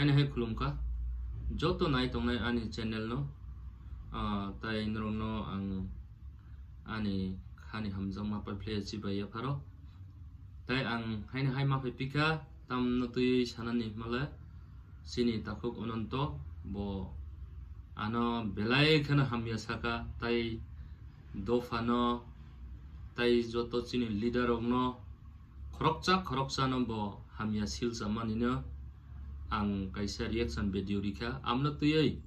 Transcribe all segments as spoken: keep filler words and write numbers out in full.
Ani hai khulumkha joto nai tongnai ani channel no, ah, tai norokno ang ani khani hamjakma paiphlaiya chibai yapharo. Tai ang haino hai ma phai phikha, tamno twi sanani himale chini takhuk Ananto bo ano belai kheno hamya saka, tai dophano, tai joto chini leader rokno khoroksa khoroksano bo hamya silchamanino ang kaisa reaction video rikha. Amno twiwi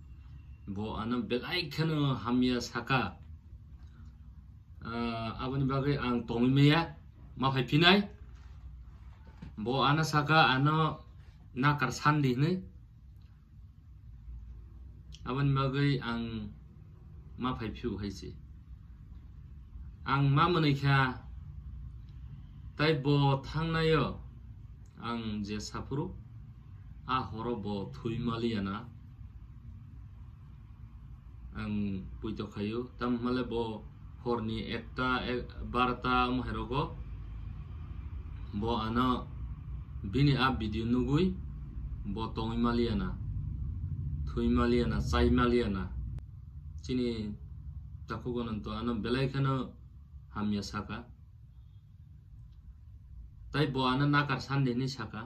bo ano belai kheno hamya saka. Ah, aboni bagwi ang tongwi maya, ma phai phinai. Bo ano saka ano nakar sandi hinwi. Aboni bagwi ang ma phai phio hai se. Ang ma mwnwi kha, tai bo thangnaio ang je saphuru, a horo bo thwi maliya na. Ang puito khaio, tam hwnmale bo horni ekta, ek, barota omo hai rogo bo ano bini a video nugwi bo tongwi maliya na, thwi maliya na, chai maliya na. Chini takhuk Ananto ano belai kheno hamya saka. Tai bo ano nakar sandi hinwi saka.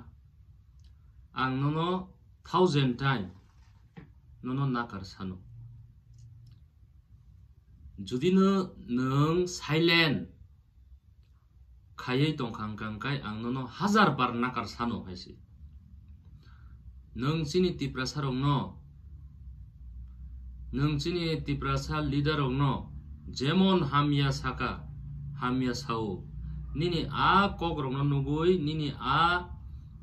Ang nono thousand time nono nakar sano. Judi no nwng silent khaiwi tongkha hwnkha hwnkhe ang nono hajar bar nakar sano hai se. Nwng chini Tiprasa rokno, nwng chini Tiprasa leader rokno jemon hamya saka, hamya sao, nini a kok rokno nugwi, nini a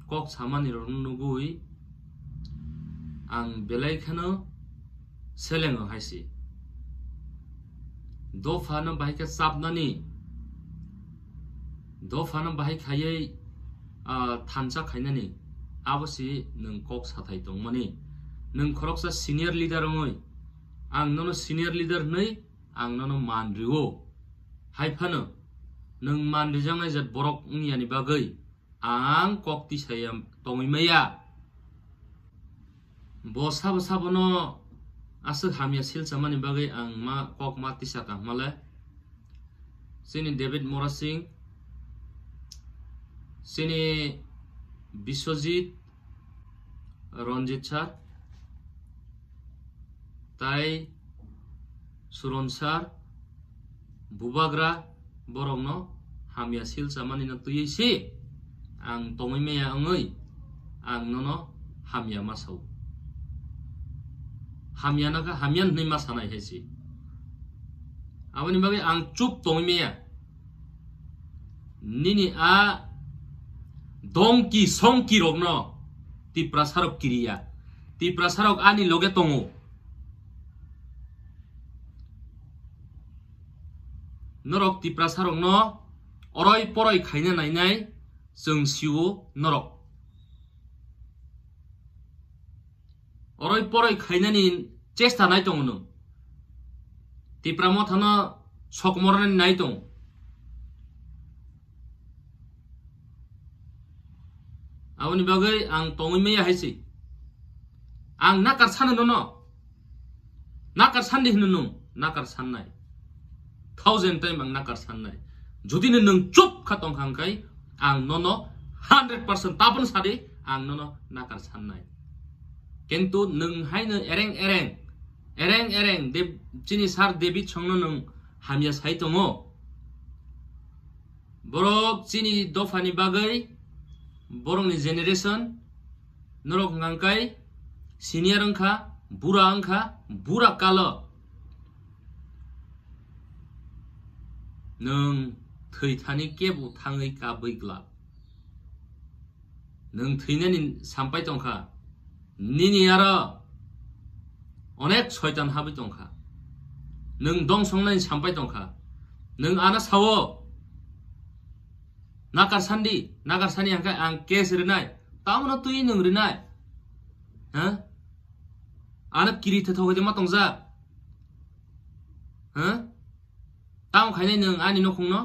kok samani rokno nugwi ang belai kheno selengo hai se. Dophano bahai khe chapnani, dophano bahai khaiwi, ah, thansa khainani, abo se nwng kok sathai tongmani. Nwng khoroksa senior leader wngwi, ang nono senior leader hinwi ang nono man rio. Hai phano nwng man rijaknai jat borok wngyani bagwi ang kok tisaya tongwi maya. Bo sabo sabono aswk hamya silchamani bagwi ang ma kok ma tisa kahmale. Chini David Mora Singh, chini Biswajit Ranjit sir, tai Suron sir, Bubagra borokno hamya silchamani no twiwi se ang tongwi maya wngwi ang nono hamya ma sao. Hamya no kha hamya hinwi ma sanai hai se. Aboni bagwi ang chup tongwi maya. Nini a dongki songki rokno Tiprasa rok kiriya. Tiprasa rok ani loge tongo. Norok Tiprasa rokno oroi poroi khaina nainai chwng sio norok. Oroi poroi khainani chesta nai tongo nwng. Tipra mothano sokmornani nai tongo. Aboni bagwi ang tongwi maya hai se. Ang nakar sano nono. Nakar sandi hino nwng, nakar sannai. Thousand time ang nakar sannai. Judi no nwng chup kha tongkha hwnkhe ang nono hundred percent tabon sadi ang nono nakar sannai. Kintu nwng haino ereng ereng, ereng ereng de chini sir David songno nwng hamya sai tongo. Borok chini dophani bagwi, borokni generation, norok hwnkha hwnkhe senior wngkha, bura wngkha, bura kalo. Nwng thwi thani kebo thangwi kabwi glak. Nwng thwinani sampai tongkha. Nini aro onek soitan habwi tongkha. Nwng dongsongnani sampai tongkha. Nwng ano sao, nakar sandi, nakar sani hwnkhe ang case rinai. Tamono twi nwng rinai. Ha? Ano kiri thethok hoi de ma tongjak. Ha? Tamo khainai nwng ani nokhungno?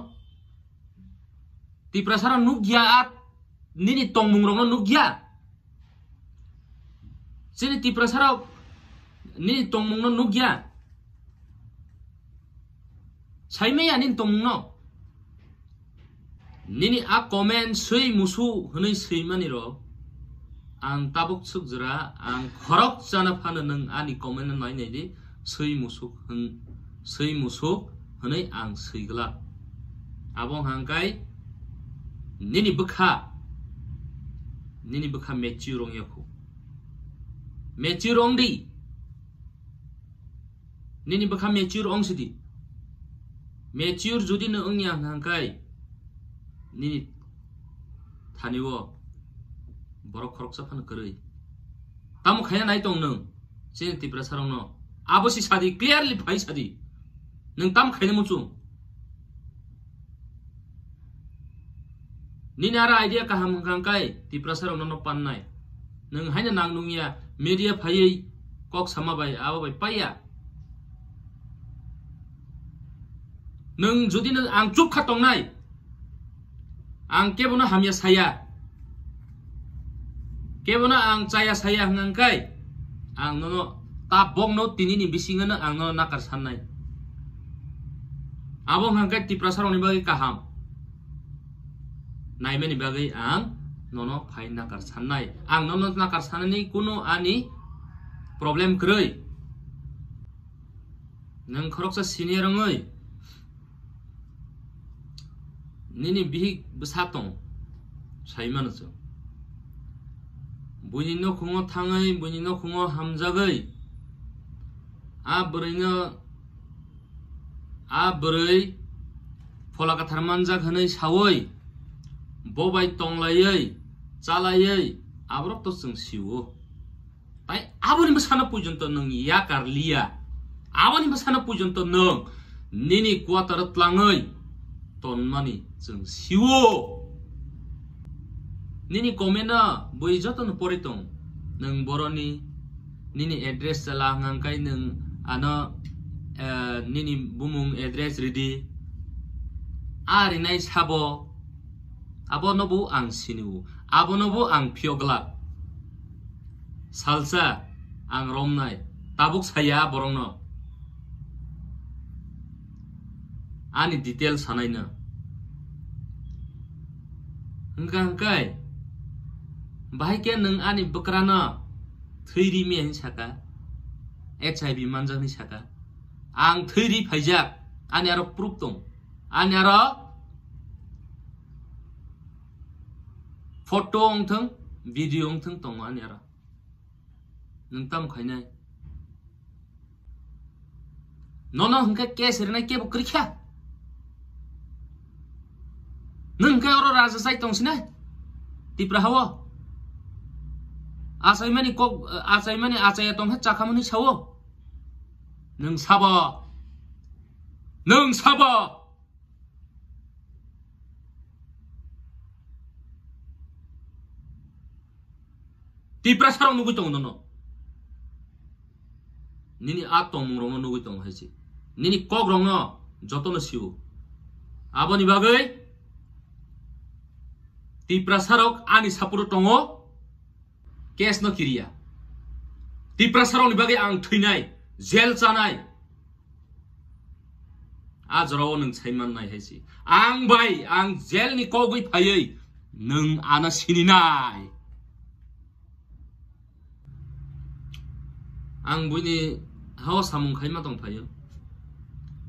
Tiprasarok nukya a nini tongmungrokno nukya? Chini Tiprasarok nini tongmungno nukya. Saimaya nini tongmungno. Nini a comment swi musu hwnwi swimani rok ang tabuk sukjra, ang khorok chana phano nwng ani comment no nai nai di, swi musuk hwn, swi musuk hwnwi ang swiglak. Abo hangkai nini bwkha, nini bwkha mature wng yakhu. Mature wng di. Nini bwkha mature wng sidi. Mature jodi no wngya hwnka hwnkhe nini thani o borok khoroksa phano kwrwi. Tamo khaina nai tong nwng chini Tiprasarokno? Abo si sadi, clearly phai sadi. Nwng tamo khaina muchung? Nini aro idea kaham hwnkha hwnkhe Tiprasarokno no pannai. Nwng haino nang nungya, media phaiwi kok sama bai, abo bai paiya. Nwng jodi nwng ang chuk kha tongnai, ang kebono hamya saya, kebono ang chaya saya hwnkha hwnkhe ang nono tabokno tinini bisingono ang nono nakar sannai. Abo hwnkha hwnkhe Tiprasarokni bagwi kaham. Naimani bagwi ang nono phai nakar sannai. Ang nono nakar sanani kuno ani problem kwrwi. Nwng khoroksa senior wngwi nini bihik bwsa tong, sai mano chwng. Buini nokhungo thangwi, buini nokhungo hamjagwi, a bwrwino, a bwrwi phola kwthar manjak hwnwi sawi, bo bai tonglaiwi, chalaiwi, aborok to chwng sio. Tai aboni bwsano puijonto nwng yakar liya. Aboni bwsano puijonto nwng nini quarter o tlangwi tonmani chwng sio. Nini comment no bui jotono pori tong. Nwng boroni nini address chala hwnkha hwnkhe nwng ano, eh, nini bumung address ridi. A rinai sabo, abono bo ang sinio, abono bo ang phiyok glak. Salsa ang romnai, tabuk saya borokno. Ani detail sanaino. Hwnkha hwnkhe, bahai khe nwng ani bwkrano thwi ri miya hinwi saka, H I V manjak hinwi saka. Ang thwi ri phaijak, ani aro proof tong. Ani aro photo wngthwng, video wngthwng tongo ani aro. Nwng tamo khainai? Nono hwnkhe case rinai kebo kwrwikha. Nwng hwnkhe oro raja chai tongsinai Tipra hao. Achaimani kok, achaimani achaya tongkhe chakhamani sao. Nwng sabo. Nwng sabo. Tiprasarok nugwi tongo nono. Nini a tongmungrokno nugwi tongo hai se. Nini kokrokno jotono sio. Aboni bagwi Tiprasarok ani support-o tongo, case no kiriya. Tiprasarokni bagwi ang thwinai, jail chanai. A jorao nwng sai mannai hai se. Ang bai, ang jail ni kogwi phaiwi nwng ano sininai. Ang buini hao samung khaima tong phaio.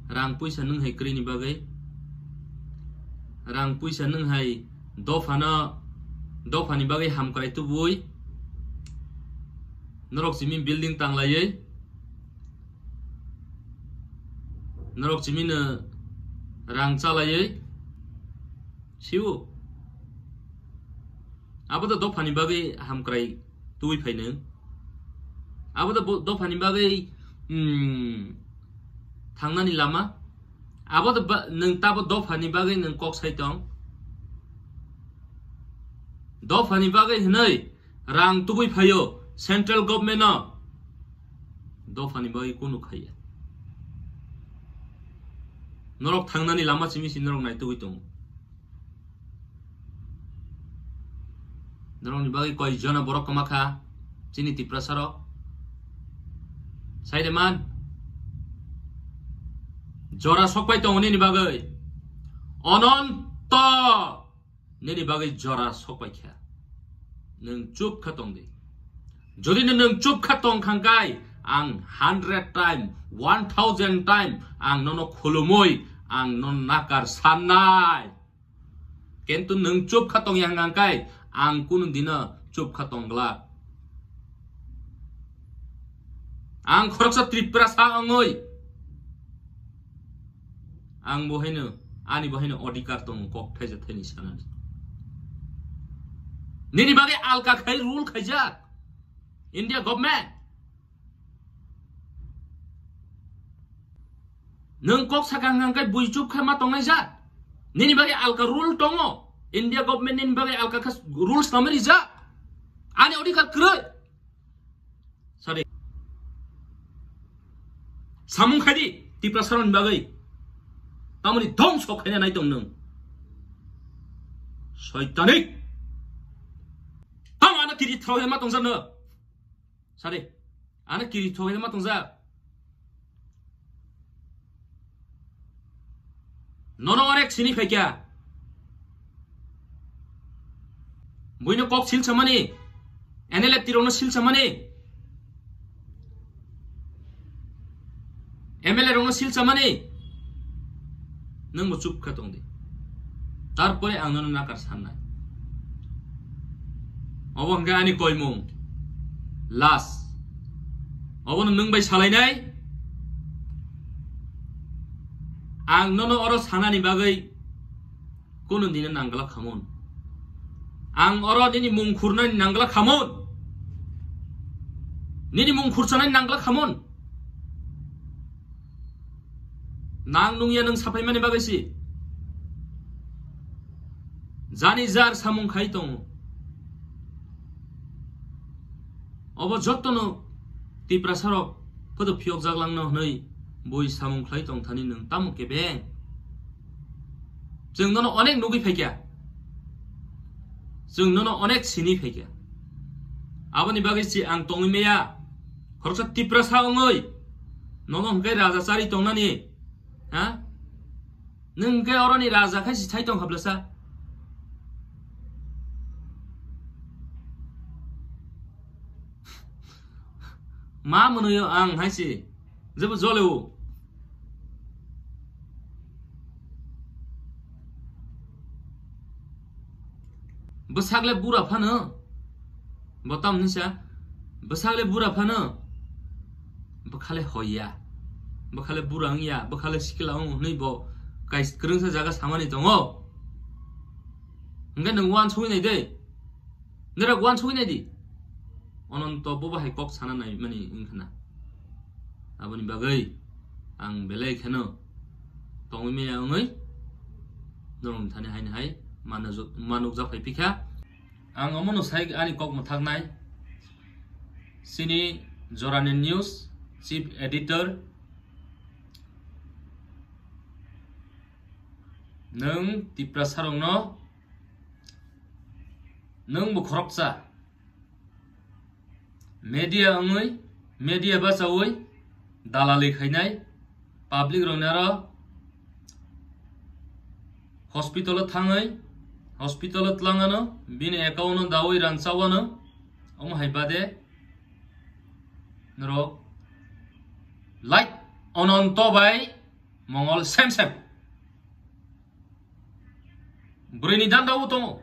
Rang puisa nwng hai kwrwini bagwi. Rang puisa nwng hai dophano, dophani bagwi hamkrai tubui. Norok simi building tanglaiwi. Norok chimino rang chalaiwi sio. Abo to dophani bagwi hamkrai tubui phaino. Abo to bo-, dophani bagwi, mm, thangnani lama. Abo to ba-, nwng tabo dophani bagwi nwng kok sai tong. Dophani bagwi hwnwi rang tubui phaio central government no. Dophani bagwi kunu khaiya. Norok thangnani lama simi si norok naitugwi tongo. Norokni bagwi koi jona borok kwma kha chini Tiprasarok. Sai de man. Jora sokpai tongo nini bagwi. Ononto nini bagwi jora sokpai kha. Nwng chup kha tong di. Jodi no nwng chup kha tong khang kai, ang hundred time, one thousand time ang nono khulumui, ang nono nakar sannai. Kintu nwng chup kha tong yang ang kai, ang kunu dino chup kha tong glak. Ang khoroksa Tripura sa ongoi. Ang bo haino, ani bo haino odhikar tongo kok thaija thaini sanani. Nini bagwi alka khai rule khaijak India government. Nwng kok sakha hwnkha hwnkhe bui chup khe ma tongnai jak. Nini bagwi alka rule tongo. India government nini bagwi alka khe rules tamo rijak. Ani odhikar kwrwi. Sadi. Samung khaidi Tiprasarokni bagwi. Tamoni dhongso khaina nai tong nwng. Soitanik. Tamo ano kiri throw ma tongsa no. Sadi. Ano kiri throw ma tongsa. Nono onek sini phaikya. Buino kok sil samani. N L F T rokno sil samani. M L A rokno sil samani. Nwng bo chup kha tong di. Tarpore ang nono nakar sannai. Obo hwnkhe ani koimung. Last. Obono nwng bai salainai. Ang nono oro sanani bagwi kunu dino nangla khamon. Ang oro nini mung khurnani nangla khamon. Nini mung khursanani nangla khamon. Nang nungya nwng saphaimani bagwi si. Jani jar samung khai tongo. Obo jottono Tiprasarok photo phiyokjaklangno hwnwi bui samung khlai tong thani nwng tamo kebeng? Chwng nono onek nugwi phaikya. Chwng nono onek sini phaikya. Aboni bagwi si ang tongwi maya. Khoroksa Tiprasa wngwi nono hwnkhe raja chari tongnani. Ha? Nwng hwnkhe oroni raja khai si thai tong khablasa. Ma mwnwi ang hai si. Jebo jole o. Bwsakle bura phano. Bo tamni sa. Bwsakle bura phano. Bwkhale hoya. Bwkhale bura wngya. Bwkhale sikla wng hwnwi bo kais kwrwngsa jaga samani tongo. Hwnkhe nwng uansugwi nai de. Norok uansugwi nai di. Ononto bo bahai kok sana nai mani wngkha na. Aboni bagwi ang belai kheno tongwi maya wngwi norokni thani haini hai manuk-, manukjak phai phikha. Ang omono sai ani kok mwthaknai. Chini Jorani News Chief Editor, nwng Tiprasarokno nwng bo khoroksa media wngwi, media bachawi dalali khainai public rokni aro hospital o thangwi, hospital o twlangano, bini account o dawi rang chawano, omo hai bade norok like Ononto bai Mongol sem sem. Bwrwini danda o tongo.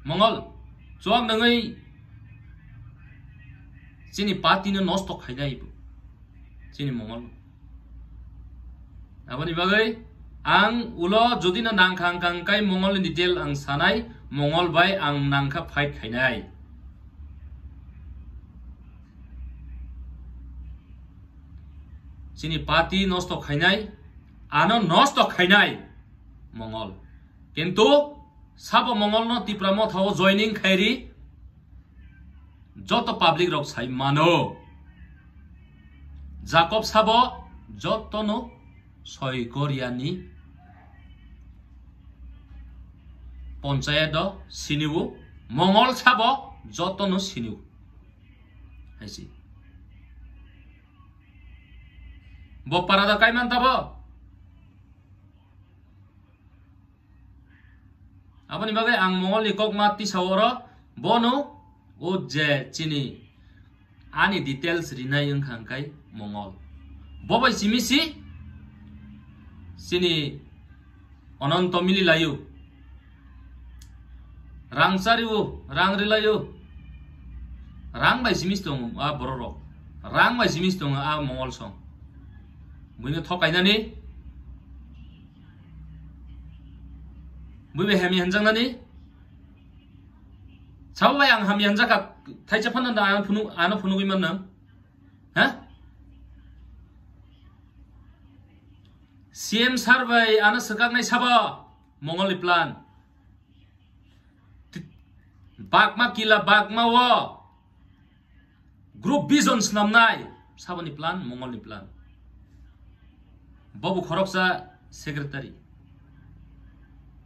Mongol, chuak nangwi chini party no nosto khainai bo. Chini Mongol. Aboni bagwi ang ulo jodi no nangkha wngkha wngkai Mongol ni detail ang sanai, Mongol bai ang nangkha fight khainai. Chini party nosto khainai, ano nosto khainai Mongol. Kintu sabo Mongol no Tipra Motha o joining khairi joto public rok sai mano. Jacob sabo joto no soi Korea ni ponchayat o siniwo, Mongol sabo joto no siniwo. Hai si. Bo parada kaiman tabo. Aboni bagwi ang Mongol ni kok ma tisa oro, bono o je chini ani details rinai wngkha hwnkhe Mongol. Bo bai simi si chini Ononto mili laio. Rang chario, rang rilaio. Rang bai simi tongo a borok rok. Rang bai simi tongo a Mongol song. Buino thokainani. Bui bai hamya hanjaknani. Sabo bai ang hamya hanjakha, thaisa phano da ano phunu, ano phunugwi mannang. Ha? C M sir bai ano swkaknai sabo Mongol ni plan. Ti-, Bagma kila Bagma o group vision snamnai saboni plan, Mongol ni plan. Bobo khoroksa secretary.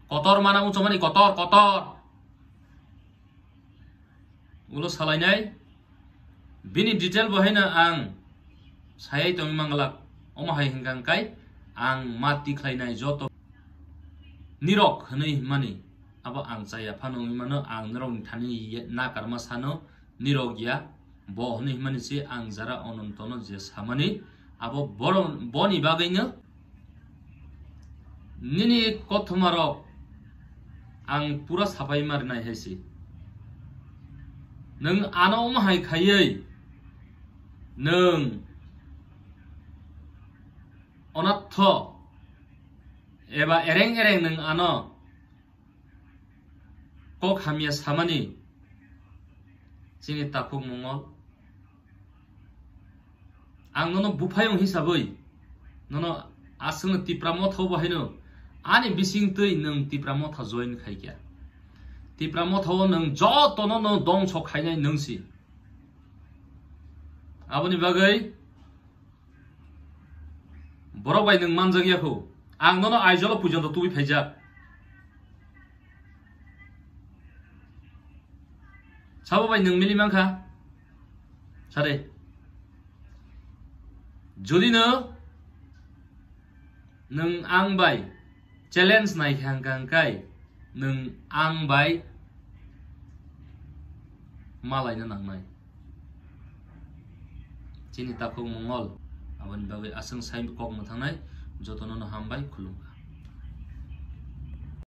Kotor mana uchomani kotor, kotor. Ulo salainai. Bini detail bo haino ang sayai tongwi manglak. Omo hai hwnkha hwnkhe ang ma tikhlainai joto nirok hwnwi himani. Abo ang chaya phano wngwi mano, ang norokni thani ye-, nakarma sano nirok ya. Bo hwnwi himani se ang jara Onontono je samani, abo boro-, boni bagwino nini kothomarok ang pura sapai marinai hai se. Nwng ano omo hai khaiwi nwng onatho eba ereng ereng nwng ano kok hamya samani chini takhuk Mongol. Ang nono buphayung hisabwi nono aswkno Tipra Motha bo haino ani bising twi nwng Tipra Motha join khaikha. Tipra Motha o nwng jotono no dongso khainai nwng si. Aboni bagwi borok bai nwng manjak ya kho. Ang nono Aizawl o puijonto tubui phaijak. Sabo bai nwng mili mankha? Sare. Jodi no nwng ang bai challenge nai kha hwnkha hwnkhe nwng ang bai malaina nangnai. Chini takhuk Mongol, aboni bagwi aswng sai kok mwthangnai, jotono no hambai, khulumkha.